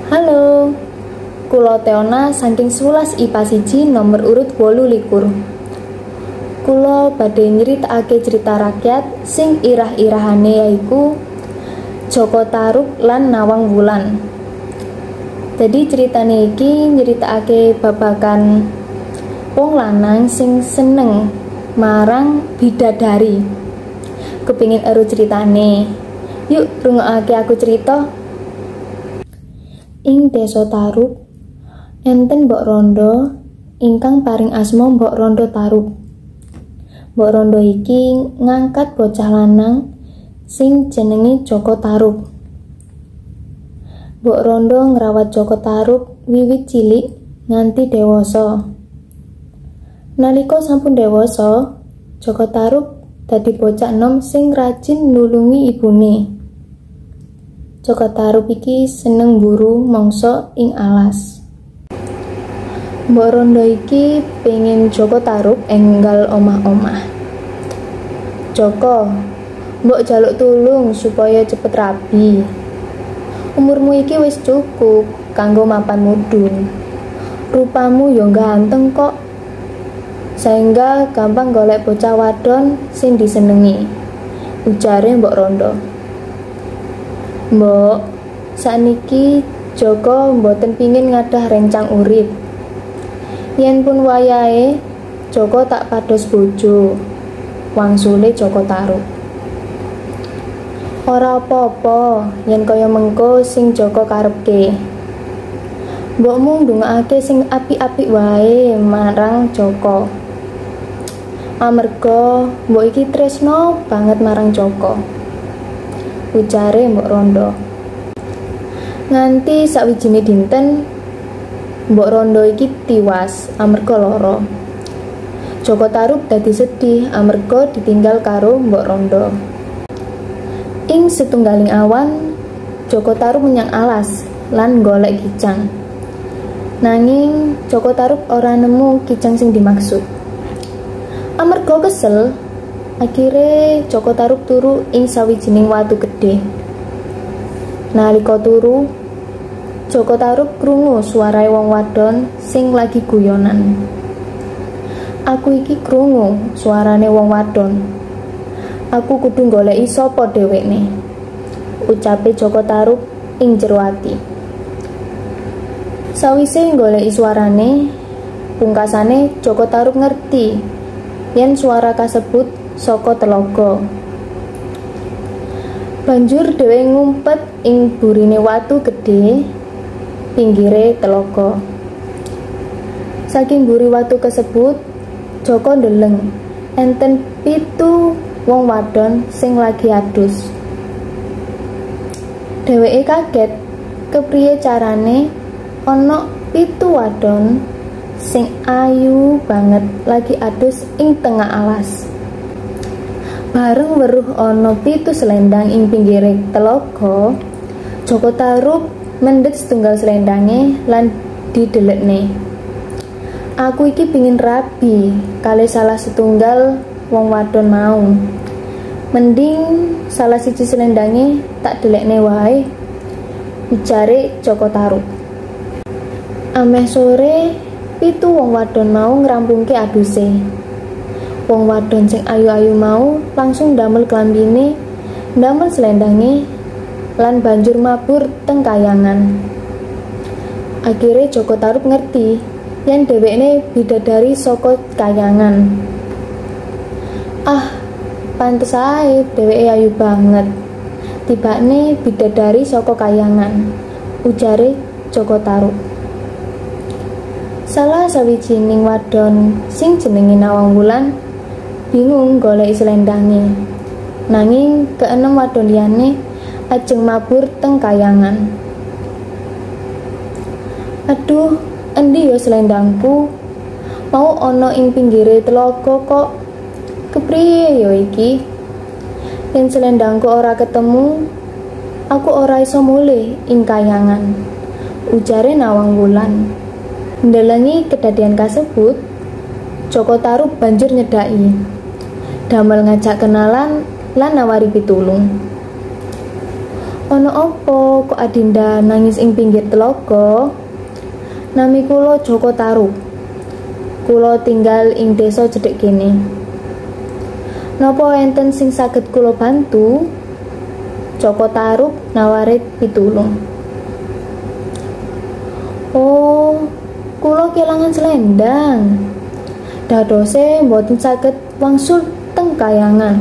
Halo, kula Teona saking 11 IPA 1 nomor urut 28. Kula badhe nyritakake cerita rakyat sing irah-irahane yaiku Joko Tarub lan Nawang Wulan. Jadi ceritane iki nyritakake babagan wong lanang sing seneng marang bidadari. Kepingin eru ceritane? Yuk rungokake aku cerita. Ing desa Tarub enten Mbok Rondo ingkang paring asma Mbok Rondo Tarub. Mbok Rondo iki ngangkat bocah lanang sing jenenge Joko Tarub. Mbok Rondo ngrawat Joko Tarub wiwit cilik nganti dewasa. Nalika sampun dewasa, Joko Tarub dadi bocah enom sing rajin nulungi ibune. Joko Tarub iki seneng mburu mangsa ing alas. Mbok Rondo iki pengin Joko Tarub enggal omah-omah. Joko, mbok jaluk tulung supaya cepet rabi. Umurmu iki wis cukup kanggo mapan mudhun. Rupamu yo ganteng kok. Sehingga gampang golek bocah wadon sing disenengi, ujare Mbok Rondo. Mbok, sakniki Joko mboten pingin ngadah rencang urip. Yen pun wayahe Joko tak pados bojo, wangsule Joko Tarub. Ora apa-apa yen kaya mengko sing Joko karepke. Mbokmu ndongakake sing apik-apik wae marang Joko. Amarga mbok iki tresno banget marang Joko, ujare Mbok Rondo. Nganti sawijine dinten Mbok Rondo iki tiwas amarga lara. Joko Tarub dadi sedih amarga ditinggal karo Mbok Rondo. Ing setunggaling awan, Joko Tarub menyang alas lan golek kijang. Nanging Joko Tarub ora nemu kijang sing dimaksud. Amarga kesel, akhire Joko Tarub turu ing sawijining watu gedhe. Nalika turu, Joko Tarub krungu suarae wong wadon sing lagi guyonan. Aku iki krungu suarane wong wadon. Aku kudu goleki sapa dhewekne, ucape Joko Tarub ing jero ati. Sawise goleki suarane, pungkasane Joko Tarub ngerti yen suara kasebut saka telaga. Banjur dheweke ngumpet ing burine watu gedhe pinggire telaga. Saking buri watu kasebut, Joko ndeleng enten 7 wong wadon sing lagi adus. Dheweke kaget kepriye carane ana 7 wadon sing ayu banget lagi adus ing tengah alas. Bareng weruh ana 7 selendang ing pinggire telaga, Joko Tarub mendhet setunggal selendange lan didelekne. Aku iki pingin rabi kali salah setunggal wong wadon mau. Mending salah siji selendange tak delekne wae, ujare Joko Tarub. Ameh sore, 7 wong wadon mau ngrampungke aduse. Wong wadon sing ayu-ayu mau langsung ndamel klambine, ndamel selendange, lan banjur mabur teng kayangan. Akhire Joko Tarub ngerti yen dhewekne bidadari saka kayangan. Ah, pantes ae dheweke ayu banget. Tibane bidadari saka kayangan, ujare Joko Tarub. Salah sawijining wadon sing jenenge Nawang Wulan bingung goleki selendange. Nanging keenem wadon liyane ajeng mabur teng kayangan. Aduh, endi yo selendangku? Mau ana ing pinggire telaga kok. Kepriye yo iki? Yen selendangku ora ketemu, aku ora iso mulih ing kayangan, ujare Nawang Wulan. Ndelengi kedadian kasebut, Joko Tarub banjur nyedhaki, damel ngajak kenalan lan nawari pitulung. Ana apa kok Adinda nangis ing pinggir telaga? Nami kula Joko Tarub. Kula tinggal ing desa cedhek kene. Napa enten sing saged kula bantu? Joko Tarub nawari pitulung. Oh, kula kelangan selendang. Dadose mboten saged wangsul teng kayangan,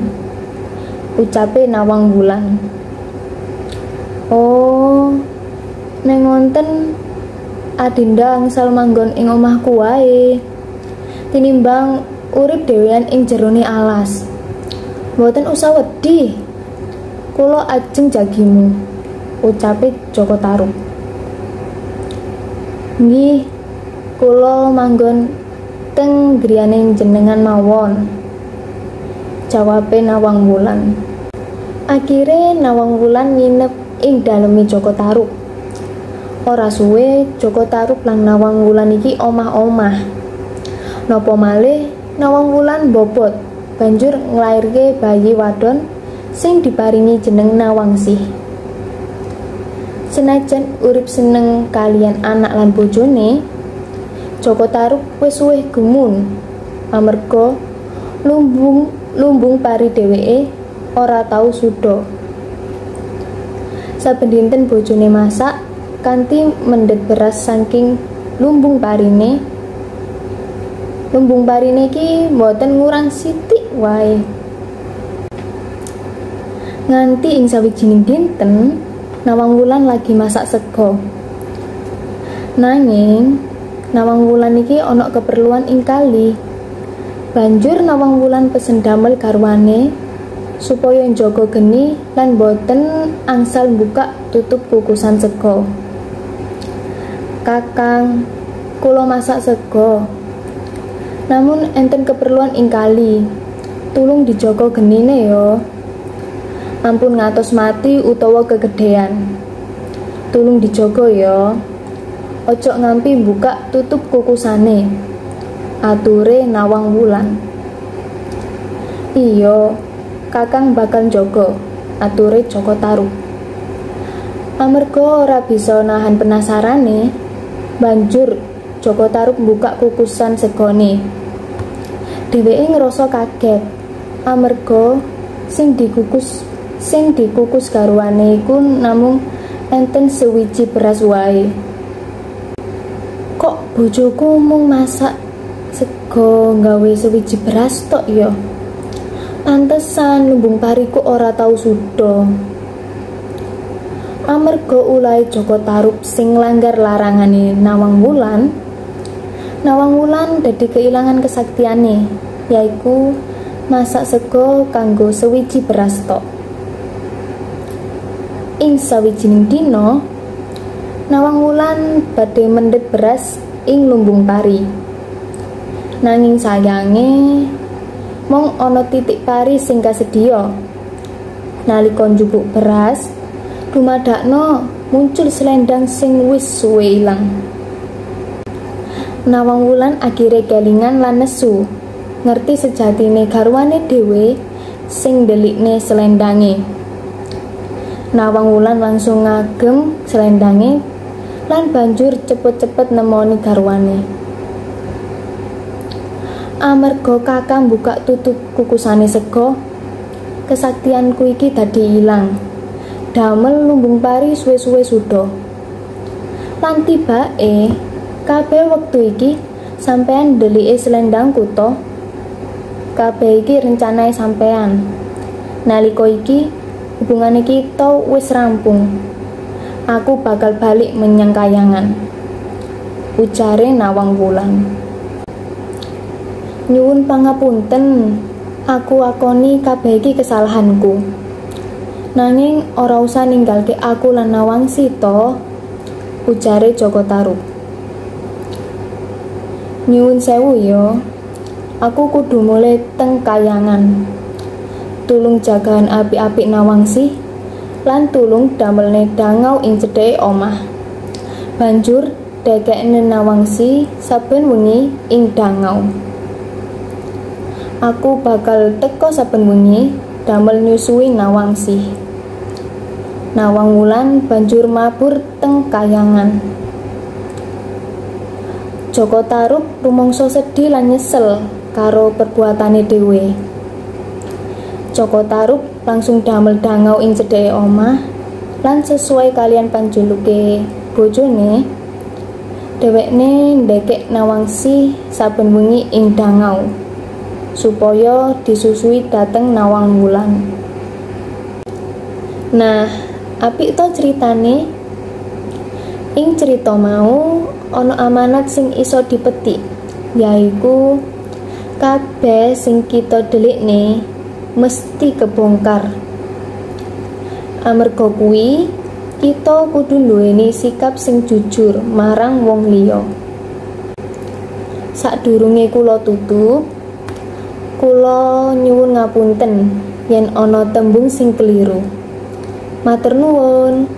ucape Nawang Wulan. Oh, nek ngonten Adinda angsal manggon ing omahku wae, tinimbang urip dhewean ing jerone alas. Mboten usah wedi, kula ajeng jagimu, ucape Joko Tarub. Nggih, kula manggon teng griyane jenengan mawon, jawabe Nawang Wulan. Akhire Nawang Wulan nginep ing daleme Joko Tarub. Ora suwe Joko Tarub lan Nawang Wulan iki omah-omah. Napa malih Nawang Wulan bobot banjur nglairke bayi wadon sing diparingi jeneng Nawangsih. Senajan urip seneng kalian anak lan bojone, Joko Tarub wis suwe gumun amarga lumbung pari dheweke ora tau suda. Saben dinten bojone masak kanthi mendhet beras saking lumbung parine. Lumbung parine iki mboten ngurang sithik wae. Nganti ing sawijining dinten, Nawang Wulan lagi masak sego. Nanging Nawang Wulan iki ana keperluan ing kali. Banjur Nawang Wulan pesen damel garwane supaya njaga geni lan boten angsal buka tutup kukusan sego. Kakang, kula masak sego. Namun enten keperluan ing kali. Tulung dijaga genine yo. Ampun ngatos mati utawa kegedean. Tulung dijaga yo. Ojo ngampi buka tutup kukusane, ature Nawang Wulan. Iya, kakang bakal njaga, ature Joko Tarub. Amarga ora bisa nahan penasarane, banjur Joko Tarub buka kukusan segone. Dheweke ngrasa kaget amarga sing dikukus garwane iku namung enten sewiji beras wae. Kok bojoku mung masak sego nggawe sewiji beras tok ya? Pantesan lumbung pariku ora tau suda. Amarga ulahe Joko Tarub sing langgar larangane Nawang Wulan, Nawang Wulan dadi keilangan kesaktiane, yaiku masak sego kanggo sewiji beras tok. Ing sawijining dina, Nawang Wulan badhe mendhet beras ing lumbung pari. Nanging sayange mung ana titik pari sing kasedhiya. Nalika njupuk beras, dumadakno muncul selendang sing wis suwe ilang. Nawang Wulan akhire kelingan lan nesu, ngerti sejatine garwane dhewe sing ndelikne selendange. Nawang Wulan langsung ngagem selendange lan banjur cepet-cepet nemoni garwane. Amarga kakang buka tutup kukusane sego, kesaktianku iki dadi ilang. Damel lumbung pari suwe-suwe suda. Lan tibake kabeh wektu iki sampean ndelike selendangku to. Kabeh iki rencanae sampean. Nalika iki hubungane kita wis rampung. Aku bakal balik menyang kayangan, ucare Nawang Wulan. Nyuwun pangapunten, aku akoni kabeh iki kesalahanku. Nanging ora usah ninggalke aku lan Nawangsi to, ujare Joko Tarub. Nyuwun sewu yo, aku kudu mulih teng kayangan. Tulung jagaan apik-apik Nawangsi lan tulung damelne dangau ing cedhake omah. Banjur dekekne Nawangsi saben wengi ing dangau. Aku bakal teka saben wengi damel nyusui Nawangsi. Nawang Wulan banjur mabur teng kayangan. Jaka Tarub rumangsa sedih lan nyesel karo perbuatane dhewe. Jaka Tarub langsung damel dangau ing cedhake omah lan sesuai kalian panjuluke bojone, dhewekne ndekek Nawangsih saben wengi ing dangau supaya disusui dhateng Nawang Wulan. Nah, apik to critane? Ing crita mau ana amanat sing iso dipetik, yaiku kabeh sing kita delikne mesti kebongkar. Amarga kuwi, kita kudu nduweni sikap sing jujur marang wong liya. Sadurunge kula tutup, kula nyuwun ngapunten yen ana tembung sing keliru. Matur nuwun.